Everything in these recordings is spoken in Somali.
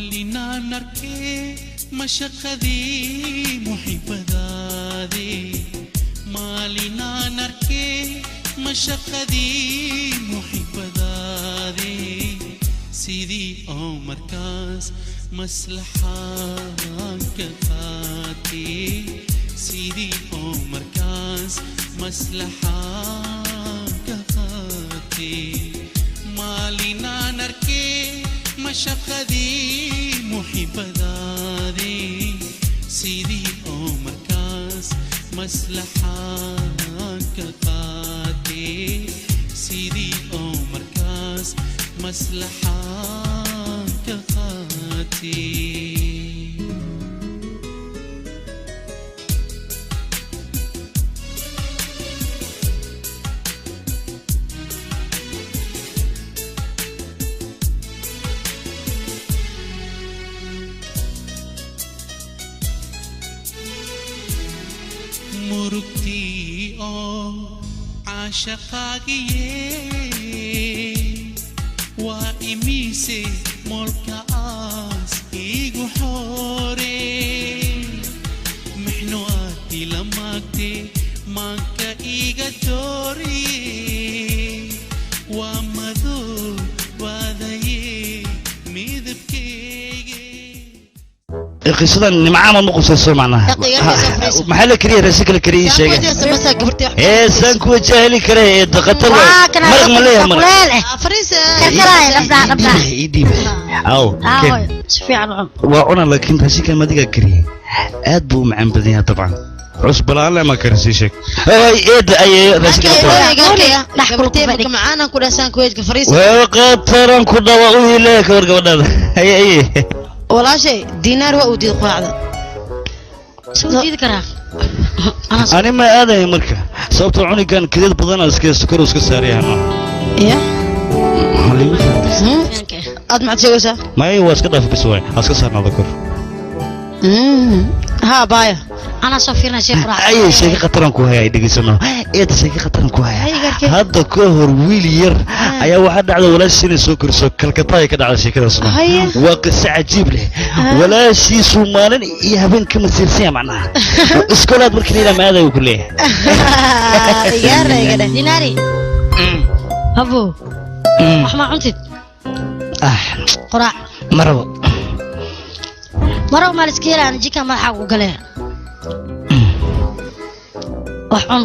Maalinaan arkee mashaqadii muxibadaadii, maalinaan arkee mashaqadii muxibadaadii, sidii oo markaas maslaxaan ka qaatay, sidii oo markaas maslaxaan ka qaatay. Maalinaan arkee mashaqadii muxibadaadii, sidii oo markaas maslaxaan ka qaatay, sidii oo markaas maslaxaan ka qaatay. Murugtii oo caashaqaagiye waa imise moolkaas igu xoore, mixno aad ila maagte maanka iga dooriye, waa madow waadaye midabkeyge. Qisadan nimcaama ma qusayso macnaha. Maxaa la kariya? Raashinka la kariya ii sheega ee saan kuwa jaahili kare ee daqatar waay. Maraq ma leeyahay? Maraq ii dhiib aw keen. Si fiican u cun. Waa cuna, laakiin raashinkan madigaa kariyey aad buu u macaan badan yahay. Dabcan cusub la'aan leh ma karisii sheeg. Hey eeda ayay raashinka waa qataran ku dhawa u hile ka war gabadhaada haye aye. Walaashay Diinaar waa uu diiday quraacda. Soo diidi karaa? Ani ma aadaya marka, sababtoo cunigan kadeed badan iska sokor iska saarayano. Ya aad maxaad sheegaysaa? May, waa iska dhaaf bis waay, ha iska saarnaada kor. Haa baaya. Anaa soo fiirnaa shay quraac. Ayay sheeko khataran ku haya, ay dhegeysano eeda, sheeko khataran ku haya. Hadda ka hor wiil yar ayaa waxaa dhacda walaashiis inay soo koriso Kalkata ay ka dhacda sheekadaasna. Waa qiso cajiib leh. Walaashiisuu maalin iyo habeen ka masiirsanya macnaha iskoolaad markii la yidhaha ma aadayu ku leeyahay. Dinaari habo, wax ma cuntid? Quraac. Ma rabo. Marow maal iska helaan jika madaxa ugu galee, wax cun,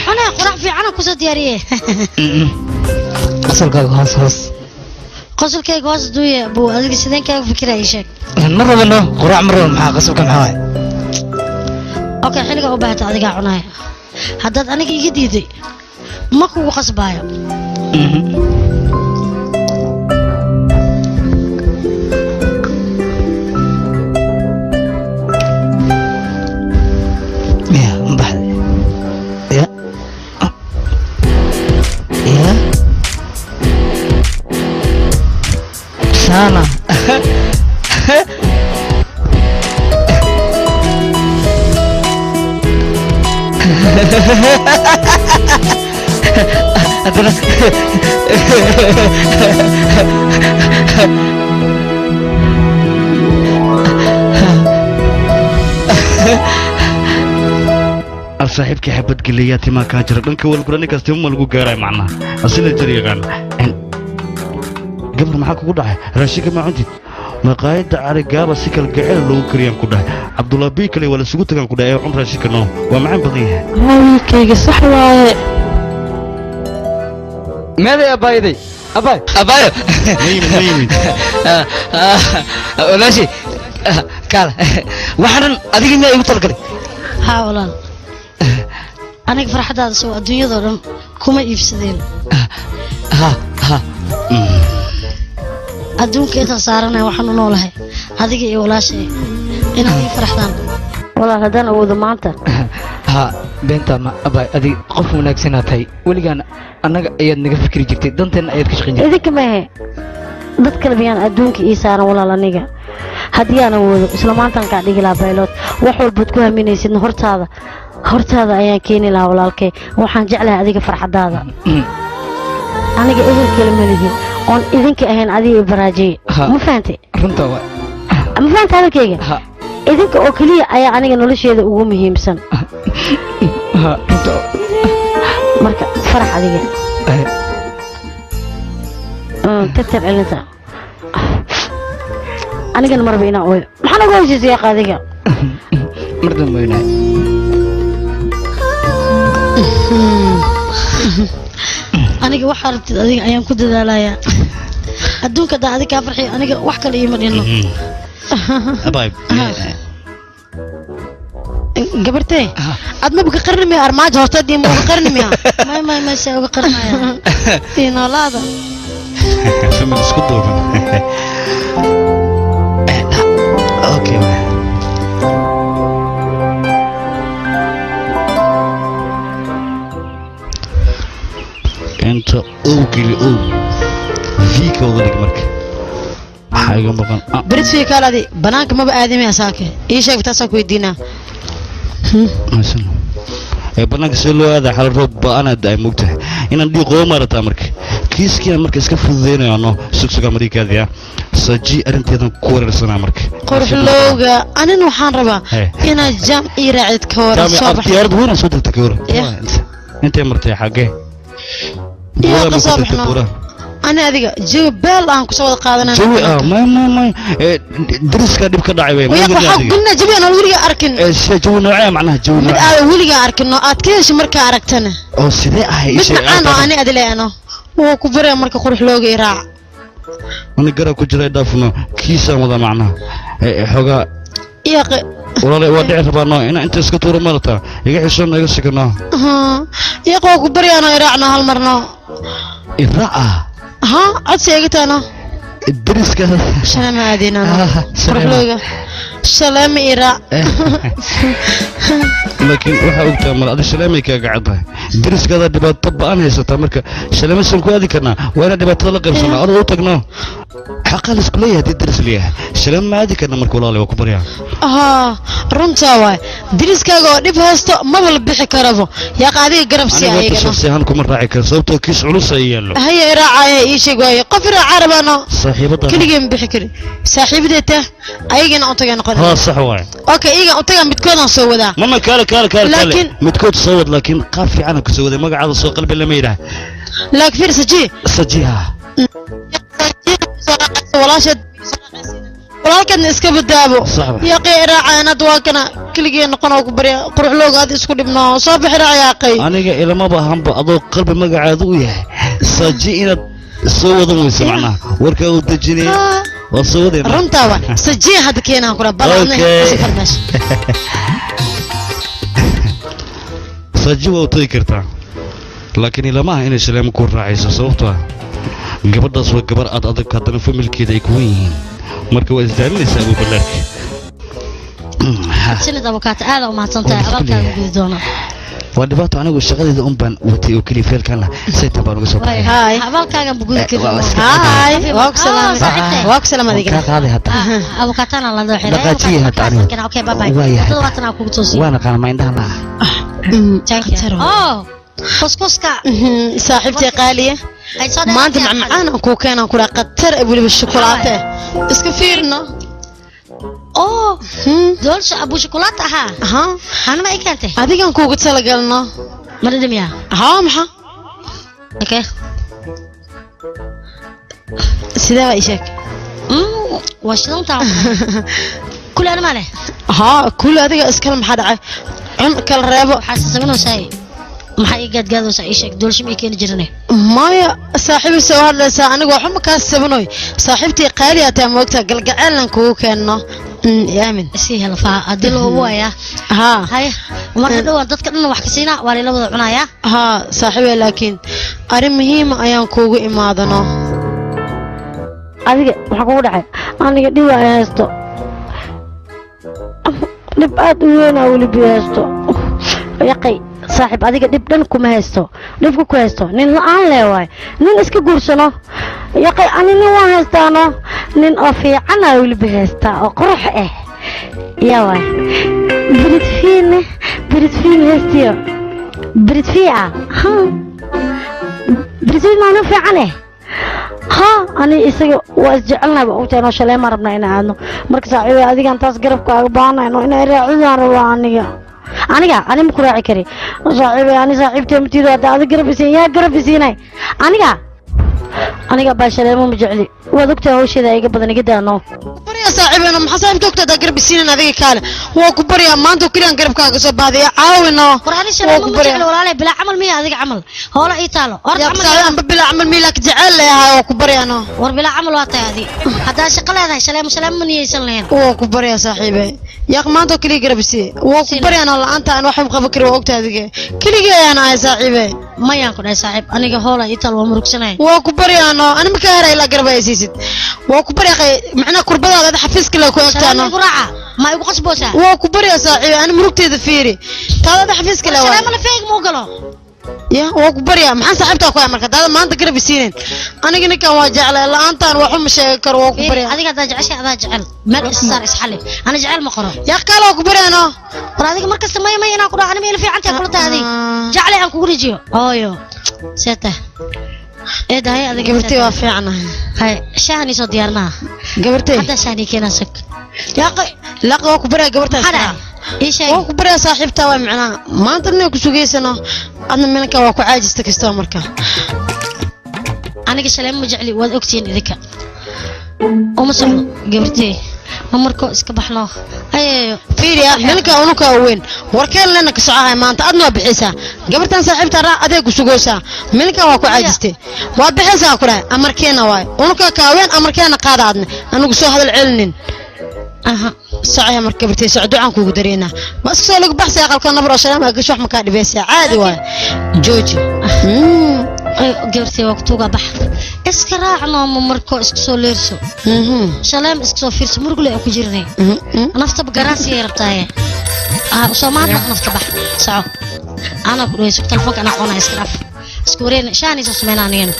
cune quraac fiican kusoo diyaariye. Qosolkaaga hoos hoos. Qosolkayga hoos duuye buu, adiga sideen kaaga fikiraya ii sheeg. Ma rabano quraac, ma rabo. Maxaa qosolka maxaa waay? Okay, xilliga u baahata adigaa cunaya. Haddaad aniga iga diiday ma kugu qasbaayo. Ya ma baxday? Ya ya sana. Haddana al saaxiibkii xabad geleyaa timaa kaa jira dhanka walgura ninkaas timo ma lagu gaaray macnaha asina jir yaqaan. Gabar, maxaa kugu dhacay? Raashinka ma cuntid? Maqaayadda carigaaba si kal gacel loogu kariyaan ku dhahay, Cabdullaa bii kale waa lasugu tagaan ku dhahay ee cun raashinka noo waa macaan badan yahay. Wiilkayga sax waaye. Meeday abbaayaday? Abbaay, abaayo. Mayimid. Walaashi kaala, waxaanan adiga miyaa igu talagalay? Haa walaal, aniga farxaddaada soo adduunyadoo dhan kuma iibsadeen. Ha ha. Adduunka intaan saaranaya waxaan u noolahay adiga iyo walaashay inaad ii faraxdaan walaal, haddaan awoodo maanta. Ha beenta ma abbaay, adig qof wanaagsanaa tahay, weligaan annaga ayaad naga fikri jirtay, danteenna ayaad ka shaqayn jirtay. Idinka maahe, dad kale miyaan adduunka ii saaran walaal? Aniga haddii aan awoodo isla maantaan kaa dhigi lahaa baylood, wax walbaad ku haminaysidna hortaada hortaada ayaan keeni lahaa walaalkay. Waxaan jeclahay adiga farxaddaada. Aniga ehel kale ma lihin, Oon idinka ahayn adiga iyo baraajiye. Ma fahantay? Runta waa. Ma fahantay hadalkayga? Idinka oo keliya ayaa aniga nolosheeda ugu muhiimsan. Runta. Marka farax adiga. Tartiib celinta. Anigana marba inaan ooyo. Maxaa nagu heshiisay yaqa adiga? Mar dambe weynahay. Aniga waxaa rabtid adiga ayaan ku dadaalayaa. Adduunka daa adiga kaa farxiyo aniga wax kale iima dhinno. Abay. Gabartee aad ma buka qarni miya armaajo horteedii ma uga qarni miya? May may may see uga qarnaya. Inoolaada. Family isku duuban. Okay. Inta uu geli uu V ka wada dhig marka. Maxaa iga maqan? Berit fii kaaladi banaanka maba aadamaya saake. Ii sheeg taasaan ku weydiinaa. Ee banaanka see loo aadaa xal roob ba-aan ay moogtahay inaan dhiiqoo maarataa marka kiiskiina marka iska fududeynayo ano sugsuga marikaadiya saji arrinteedan ku wareersanaa marka. Qorxlowga anina waxaan rabaa inaad jaam ii raacid ka waran soo bax. Diyaarad weyn soo degtay ka waran. Intay martay xagee? Buura ma soo baxno. Ana adiga jawi beel aan ku soo wada qaadanaa. Jawi ah may may may dariska dhib ka dhacay way. Waxaa gulna jawi aan weliga arkin. Ee jawi noocee macnaha jawi mid aad weliga arkin oo aad ka hesho markaa aragtana. Oo sidee ahay mid macaan oo ani adile ano. Wuu ku baraya marka qurux looga i raac. Ani garab ku jiray dhaafno kiisaan wada macnaha. Xogaa Yaaqe walaal waa dhici rabaa noo inaan inta iska tuuro marata iga xishoon iga sikano. Yaaqe waa ku baryaano i raacno hal marno. I raaca. ها codsi iga taano. Dariska shalama aadina quruxlooga shalama i raac. Laakiin waxa ogtaa mar adi shaleemay kaaga caddahay dariskaada dhibaato ba'an haysataa marka shaleema san ku aadi karnaa waa inaan dhibaatada la qaybsanaa orod u tagno xaqaa la isku leeyahay haddii daris leeyahay shaleema ma aadi karna marka walaale waa ku baryaa. Haa runtaa waay dariskaaga oo dhib haysto maba la bixi karabo yaaqa adiga garab sii aniga horta ayagana. Shakhsi ahaan kuma raaci karo sababtoo kiis culus ay yaallo. Haya i raacaya ii sheeg waaye qof i raaca rabaano. Saaxiibada keligeen ma bixi karin saaxiibadeed ta ayagana u tagaa noqon. Haa sax waay. Okay iyagan u tagaa midkoodaan soo wadaa. Mama kaale kaale kaale kaale Laakiin- midkood soo wad laakiin qaab fiican ku soo waday magacaada soo qalbi lama yidhaah. Laakiin fiir saji. Sajiha. Walaasheed walaalkeedna iska badaabo. Sax waay. Yaaqay i raacayaan hadda waa kana keligeen noqon oo ku barya quruxlooga aad isku dhibno soo bixi raac yaaqay. Aniga ilamaba ahanba adoo qalbi magacaadu u yahay saji inaad soo wadan weyso macnaha warkaa u dejinaya waa soo wadayna. Runtaa waa sajiya hadda keenaan kura bal adna Okay. safar meesha. Saji waa u tagi kartaa laakiin ilama aha inay shaleemo ku raacayso sababtoo ah gabadhaas waa gabar aad adag haddana familkeeda ay kuwan yihiin marka waa isdaalinaysaa abu ballaarka. Sanad abukaata aad u mahadsantahay abaalkaaga gudi doona. Waa dhibaato anigu shaqadeeda un baan watay oo keliya feelkan saytan baan uga soo baxay. Haay. Abaalkaagan bugudi karin. Waa iska Haay waa ku salaamay waa ku salaamay Waan adigana. kaa qaaday hadda. Abukaatana la doo xiray. Dhaqaajiye hadda anigu. Okay bye bye. Waayahay. Wadada waatan aan kugu toosiyo. Waan aqaana ma indhaha laha. Thank you. Oh kuskuska. Saaxiibtay qaaliya Ay soo maanta macmacaan aan kuu keenaan kula khatar ah weliba shukulaato iska fiirno. Oh doolsha abu shukulaato ahaa. Haa anma ay keentay. Adigan kuugu talagalno. Ma dhadhamiyaa? Haa maxaa? Okay. Sidee waa ii sheeg? Waa shidantaa. Kule anima leh. Haa kule adiga iskale maxaa dhacay? Cun kala reebo. Waxaa samaynaysaa maxaa ii gaadgaadaysaa ii sheeg doolsho ma ii keeni jirane. Maya saaxiibi soo hadlaysaa anigu waxba ma kaa sabanoy saaxiibtii qaali aad tahay moogtaa galgaceelnan kugu keenno. Aamin. Sii helfaa haddii loo waayaa. Haa. Haya marka dhowaan dadka dhan wax ka siinaa waa layla wada cunayaa. Haa saaxiibe laakiin arrin muhiima ayaan kuugu imaadano. Adiga waxaa kugu dhacay aniga dhib ay haysto dhib aad u weyn aa weliba i haysto yaqay saaxiib adiga dhib dhan kuma haysto dhibka ku haysto nin la'aan lee waay nin iska guursano yaqay ani nin waan haystaano nin oo fiican aa weliba haystaa oo qurux ah yaa waay biritfiin biritfiin haystiyo biritfiica biritfiin maa nin fiican eh. Haa ani isaga waa isjecelnahay baa ogtahay inoo shaleemaan rabnaa inaan aadno. Marka saaxiibay adigaan taas garabkaaga baahanayno inay raacidaan rabaa aniga. Aniga ani ma ku raaci kari. Saaxiibay ani saaxiibtay matiido hadda adig garab isiin yaa garab isiinay. Aniga aniga baa shaleemo ma jecli. Waad ogtahay hawsheeda iga badan iga daano. Barya saaxiibena maxaa saaxiibta ogtahay haddaa garab isiinin adiga kaale. Waa ku baryaa maanta oo keliya garabkaaga soo baahday caawino. War ani shaleemo ma jecli walaalay bilaa camal miya adiga camal. Hoola ii taalo. Horta camal saaxiib anba bilaa camal miya laakiin jecel leeyahay waa ku baryaano. War bilaa camal waa tahay adi. Haddaa shaqo leedahay shaleemo shaleemo ma niyeysan lahayn. Waa ku baryaa saaxiibay. Yaaq maanta oo keliya garab isii. Waa ku baryaano la'aanta aan wax qaban karin waa ogtahay adiga. Keligay ayaan ahay saaxiibay. Mayaan ku dhahay saaxiib aniga hoola ii taalo waa murugsanahay. Waa ku baryaano ani ma ka heray ilaa garab ay siisid. Waa ku baryaa macna kurbadaada ada xafiiska la ku egtaano. Igu raaca ma igu qasboosaa. Waa ku baryaa saaxiib ani murugteeda fiiri. Taada ada xafiiska la waa. Shaleemo la feeg muu galo. Ya waa ku baryaa maxaan saaxiibtaa ku amarka taada maanta garab isiinin. Aniga ninkan waa jeclay la'aantaan wax uma sheegi karo waa ku baryaa. Adiga hadaa jeceshay adaa jecel meel is saar is xalli. Ana jecel ma qoro. Yaa kaale waa ku baryaano. War adiga mar kasta maya maya inaan ku dhaho anima ila fiican tahay kula tahay adiga. Jeclay aan kugu rijiyo. Hooyo. Seeta. Eeda hay adiga gabartay waa fiicanahay. Hay shahani soo diyaarnaa. Gabartay. Hadda shahani keenaa sag. Yaa laq waa ku baryaa gabartaas. Ii sheeg. Waa ku baryaa saaxiibtaa waa macnaha maanta inay ku sugeysano adna meelka waa ku caajista kastoo marka. Aniga shaleemo ma jecli waad ogtihiin idinka. Uma socdo gabartay. Ma markoo iska baxno. Ayeeyo. Fiiriya meelka unuka weyn warkeen lena ka socohay maanta adna waa bixisa. Gabartan saaxiibta raac adeeg ku sugaysaa. Meelka waa ku caajistay. Waa bixisa ku dhahay amarkeena waay. Unuka ka weyn amarkeena qaada adna. Anigu soo hadal celinin. Aha socaya marka gabartay socdo ducaan kugu dareena. Ma iska soo lagu baxsay aqalka nabar oo shaleemo gasho wax ma ka dhibaysaa caadi waay. Jooji. Gabartay waa ku tuuga bax. Iska raacno ma markoo iska soo leerso. Shaleem iska soo fiirso murugle ku jirnay. Naftaba garaasi ay rabtaaye. Soo maanta nafta bax. Soco. Ana ku dhayso telefoonka ana qoona iska dhaaf. Isku wareena shaani soo sameynaa anigana.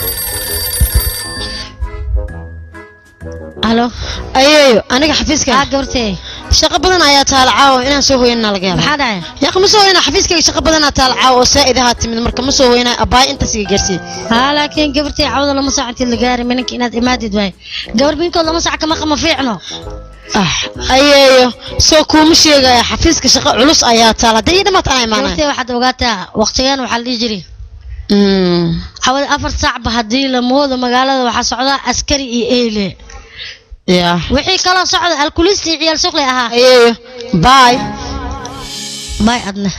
Halo. Ayeeyo aniga xafiiska. Ah gabartay. Shaqo badan ayaa taal caawa inaan soo hooyana laga yaabaa. Maxaa dhacay? Yaaq ma soo hooyana xafiiskayga shaqo badan ayaa taal caawa oo saa'id ahaa timid marka ma soo hooyana abaay intaas iga gaarsiin. Haa laakiin gabartay caawada lama saac intii la gaaray minanka inaad imaadid waay. Gabar minkood lama saac kama qama fiicno. Ayeeyo soo kuuma sheegaya xafiiska shaqo culus ayaa taal hadday ii dhamaat anaa imaanaya. Gabartay waxaad ogaataa waqtigan waxaa la dhihi jiray. Caawada 4 saac ba haddii la moodo magaalada waxaa socda askari iyo eyle. Ya. Wixii kala socda alkulisti ciyaal suuqle ahaa. Ayeeyo bye. Bye adna.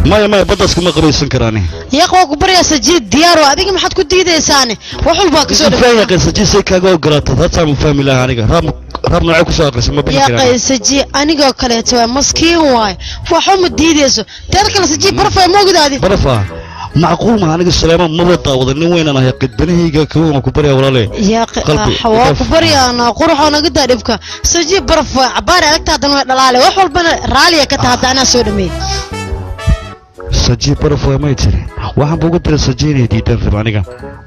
Maya maya baddaas kuma qabaysan karaani. Yaaq waa ku baryaa sajiid diyaar waa adiga maxaad ku diidaysaane wax walba waa kasoo Fahmi yaqay sajiid say kaaga ogolaatay hataa ma fahmi lahaa aniga raab raab noocee ku soo aqrisay ma bixi yaaqay karaan. Sajiid anigoo kaleeto waa maskiin waay waxu ma diidayso teeda kale sajiid baraf waa moogdaadi Baraf ah macquul ma aniga Sulaymaan maba daawada nin weyn aan ahay qidbanahayga kawa waan ku baryaa walaale. Yaaqay Qalbi, waa ku qof. baryaana quruxoo naga daa dhibka sajiid baraf waa cabaar adagta haddana way dhalaale wax walbana raaliya ka taha hadda anaa soo dhameeyey. Sajiid baraf waa may tiri waxaan buugu diray sajiid inay diidaan raba aniga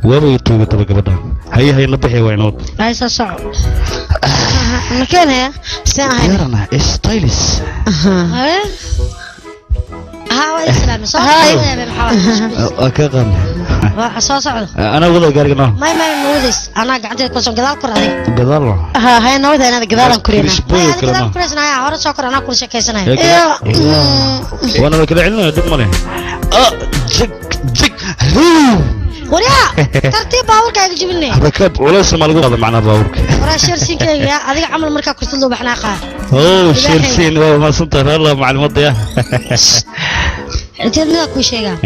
waaba i tuugataba gabadha haye haye na bixi waa inood. Ay soo soco. Ma keenaya saan ahayn Diyaarana stylish. Haye. Ha waa islaami soo Hay. Waa ka qan. Waa soo socdo. Anaa wada gaariga noo. May may ma wadays anaa gacanteeda ku soo gadaal kor adiga. Gadaal no. Ha hay nabad inaad gadaalan kurina. Krishboy May adiga kale gadaal no. kuraysanaya hore soo kor anaa kula sheekaysanaya. Waana la kala celinaya dib male. Ah jig jig huu. Waryaa tartiib baabuurka iga jibinay. Rakaab culays ma lagu qaado macnaha baabuurka. Waraa sheersiinkayga yaa adiga camal markaa kurtad loo baxnaa qaa. Oh sheersiin waa mahadsantahay Allah macluumaadda ya. Inteed midaa kuu sheegaa.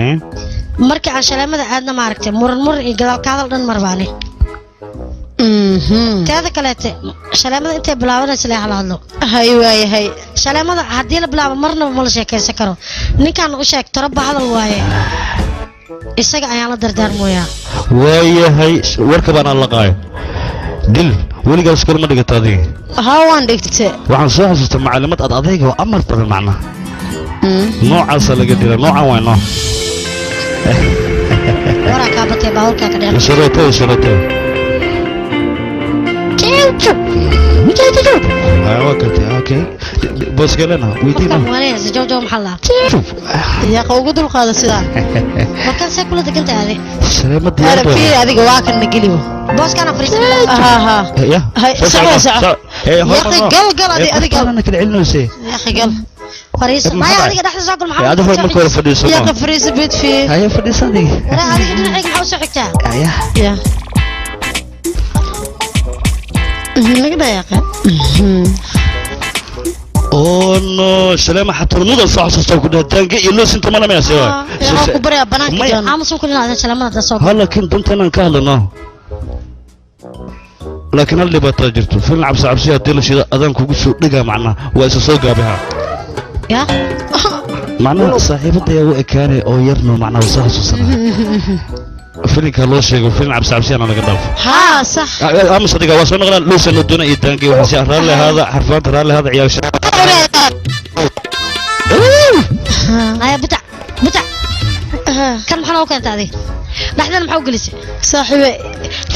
Markii aan shaleemada aadna maaragtay muran muran iyo gadaal ka hadal dhan marbaane. Teeda kaleete shaleemada intay bilaabanaysa lee hala hadlo. Hay waaye hay. Shaleemada haddii la bilaabo marnaba ma la sheekaysan karo. Ninkaan u sheeg toroba hadal waaye. Isaga ayaan la dardaarmoyaa. Waayahay warka baan aan la qaayo. Dil weligaa iskool ma dhigata adiga. Haa waan dhigtay. Waxaan soo xasuustay macallimad aad adayga oo amar badan macnaha. Noocaasa laga dila noocan waay noo. Waraa kaa batay baabuurkaa ka dheer. Shuruutay shuruutay. Ah, waa kartay okay. Boosgalena weydiina. Qofkaan waanaysa jow jow maxaa la lahaa. Yaaqa ugu dulqaada sidaan. Warkaan see kula degan tahay adi. Shaleema diyaar Ara fiiri adiga waa kan nageliyo. Booskaana fariisan. Ha ha. Ya. Hay soco soco. Yaaqi gal gal adi adiga. Ana kala celinayse. Yaaqi gal. Fariiso. Maxaa Maya dhacay? adiga dhexda soo gal maxaa. Adiga hore marka hore fadhiiso. Yaaqa fariisa bid fi. Haye fadhiiso adiga. Waraa adiga dhinacayga maxaa u soo xigtaa? Haya. Ya. Naga daa yaaqa. Oh no, shaleema xaturnuda soo xasuusta ku dhahay daanga iyo loos inta mana meesha waa. Waxaan ku baryaa banaanka Maya. doona. Aamusan ku dhinaca shaleemada hadda soo gal. Ha laakiin dantan aan ka hadlano. Laakiin hal dhibaato jirto. Filin cabsi cabsi haddii la shido adaan kugu soo dhigaa macnaha waa isa soo gaabiha. Yaa. Macnaha saaxiibada ayaa u ekaanay oo yarno macnaha waa soo xasuusana. Filinka loo sheego filin cabsi cabsi ana laga dhaafo. Haa sax. Aamus adiga waa soo noqonaa loosa loo doona iyo daanga iyo waxaasi raalli ahaada xarfaanta raalli ahaada ciyaal Haya bitac bitac. Kan maxaa noo keentay adiga? Dhexdana maxaa u gelisay? Saaxiibe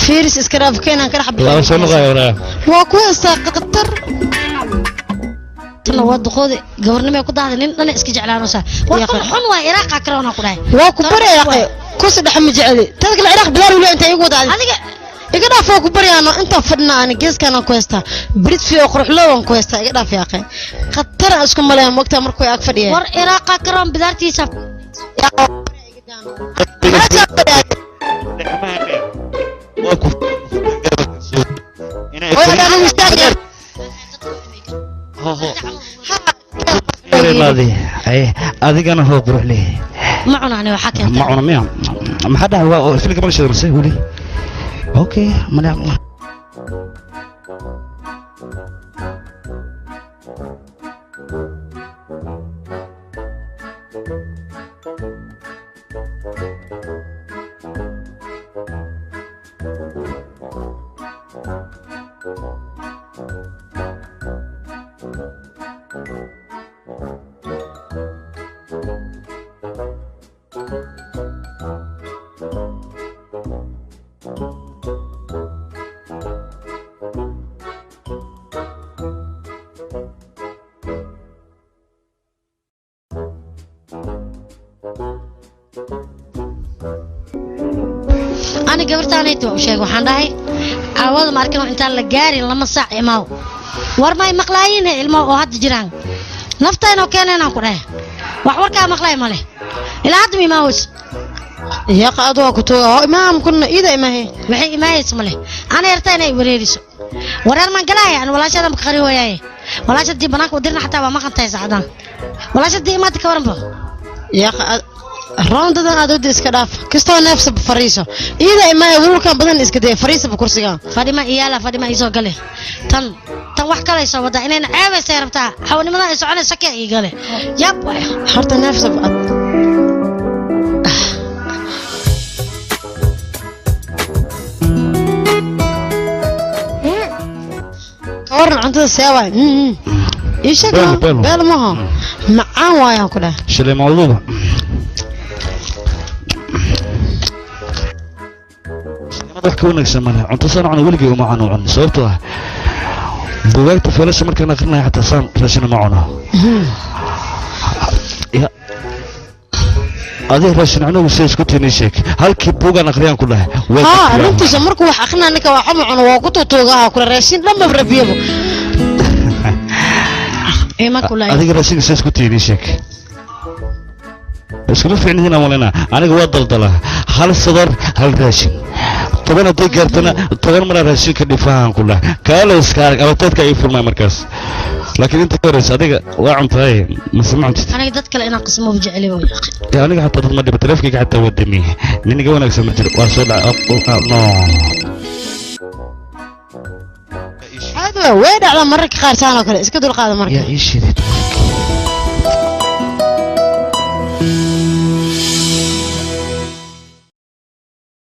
fiiris iska raaf keenan ka dhex Waa soo noqoyaa walaa. Waa ku haystaa qatar. Tan waa duqoodi gabarnimo ku daahday nin dhan iska jeclaanaysa. War kan xun waa Iraaqa karoona ku dhahay. Waa ku baryaa yaaqa. Ku saddex ma jeceli. Tad kale Iraaq bilaar weli inta igu wada adiga. Iga dhaaf waa ku baryaano inta fadhina aan geeskan aan ku haystaa. Brid fi oo qurux loo aan ku haystaa iga dhaaf yaaqa. Khatar aan isku maleeyo moogtaa markuu ag fadhiya. War Iraaqa karoon bidaartiisa. Waa ku Way adigu istaag. Yarenaadi. Ay adigana hoo qurux leh. Ma cunaan waxa keentay. Ma cuna miya? Maxaa dhacay waa filinka ma la shido mise weli? Okay, mana Ani gabartaanayta waa u sheegay waxaan dhahay caawada ma arkin intaan la gaarin lama saac imaaw. War may maqlaayiin ilmo oo hadda jiraan. Naftayna oo keeneen aan ku dhahay. Wax warkaa maqlaay ma leh. Ilaa hadda ma imaawayso. Yaaqa adu waa ku tooga. Oo imaam kunna ida imahe. Waxay imaayaysa ma leh. Ana yartaa inay wareeriso. Wareer maan galaaya an walaashadan ka qari waayaaye. Walaasha dii banaanka u dirna xataa waa maqan tahay saacadan. Walaasha dii imaata ka waranba. Yaqa roondadan aad wada iska dhaaf kastoo neefsa fariiso iyada imaaya wulkan badan iska daya fariisaba kursiga Fadhima iyaala fadhima isoo gale tan tan wax kale soo wada inayna ceebaysay rabtaa xawnimada ay soconayso kee ii gale yab waay horta neefsa ad ka waran cuntada see waay ii sheeg. Beel, beel. Beel maha macaan waayaan ku dhahay. Shalay mawduuba wax ka wanaagsan male cunto saan cuno weligay uma cuno cun sababtoo ah buugaagta feelasha markaan akrinaya xataa saan raashina ma cuno. Ya adiga raashin cunugu sida isku tiinay sheeg halkii buugaan akhriyaan ku dhahay waa haa fikiraa. Runtiisa markuu wax akrinaa ninka waa xama cuno waa ku tuutuugaha kula raashin dhanba rabiyaba. Ima kulay. Adiga raashinka sida isku tiinay sheeg iskuma fiicnihin aan malaynaa aniga waa daldalaa hal sadar hal raashin 10 hadday gaartana 10 maraa raashinka dhifahan ku dhah kaala iska arag abateedka ii furmay markaas laakiin inta ka horeysa adiga waa cuntahay mase ma cuntid? Aniga dad kale inaan qismo u jeceli way. Dee aniga xataa dad ma dhibo taleefankayga xataa waa damiyey nin iga wanaagsan ma jiro waa soo dhacay no. Caadi waay way dhacdaa mararka qaar saan oo kale iska dulqaada marka. Yaa ii shiday.